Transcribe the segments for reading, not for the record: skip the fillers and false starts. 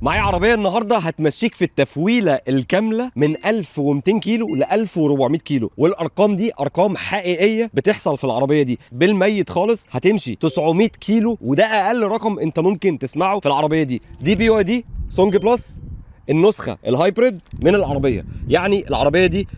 معايا عربية النهارده هتمشيك في التفويله الكاملة من 1200 كيلو ل 1400 كيلو، والارقام دي ارقام حقيقية بتحصل في العربية دي. بالميت خالص هتمشي 900 كيلو، وده اقل رقم انت ممكن تسمعه في العربية دي. دي BYD Song Plus، النسخة ال hybrid من العربيه. يعني العربية دي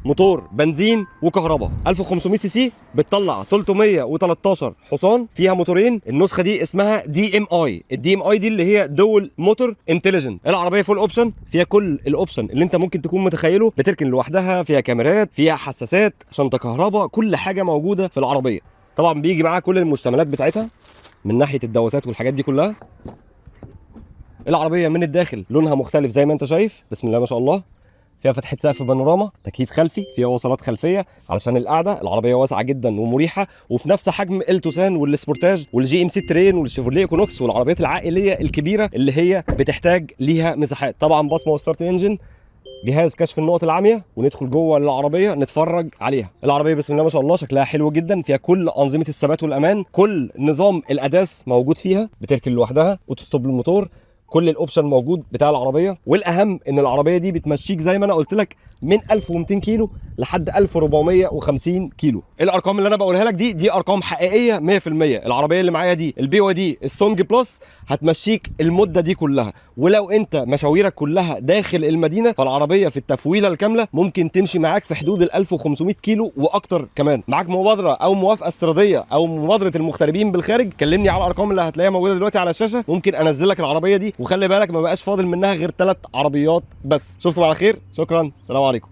موتور بنزين وكهرباء، 1500 سي سي، بتطلع 313 حصان، فيها موتورين. النسخة دي اسمها DM-i، ال DM-i دي اللي هي dual motor intelligent. العربية full option، فيها كل ال option اللي انت ممكن تكون متخيله. بتركن لوحدها، فيها كاميرات، فيها حساسات، شنطه كهرباء، كل حاجة موجودة في العربيه. طبعا بيجي معاها كل المشتملات بتاعتها من ناحية الدواسات والحاجات دي كلها. العربية من الداخل لونها مختلف زي ما انت شايف، بسم الله ما شاء الله. فيها فتحه سقف بانوراما، تكييف خلفي، فيها وصلات خلفية علشان القعده. العربية واسعة جدا ومريحه، وفي نفس حجم التوسان والسبورتاج وال GMC Terrain والشيفروليه ايكونوكس والعربيات العائلية الكبيرة اللي هي بتحتاج ليها مساحات. طبعا بصمة و start engine، جهاز كشف النقط العاميه. وندخل جوه العربية نتفرج عليها. العربية بسم الله ما شاء الله شكلها حلو جدا، فيها كل انظمة الثبات والامان، كل نظام ال ADAS موجود فيها، بتركن لوحدها، auto stop الموتور، كل ال option موجود بتاع العربيه. والاهم ان العربية دي بتمشيك زي ما انا قلت لك من 1200 كيلو لحد 1450 كيلو. الارقام اللي انا بقولها لك دي ارقام حقيقية 100%. العربية اللي معايا دي ال BYD ال Song Plus هتمشيك المدة دي كلها، ولو انت مشاويرك كلها داخل المدينة فالعربيه في التفويله الكاملة ممكن تمشي معاك في حدود ال 1500 كيلو واكتر كمان. معاك مبادرة او موافقة استيراديه او مبادرة المغتربين بالخارج، كلمني على الارقام اللي هتلاقيها موجودة دلوقتي على الشاشه، ممكن انزل لك العربية دي. وخلي بالك ما بقاش فاضل منها غير 3 عربيات بس. اشوفكم على خير، شكرا، سلام عليكم.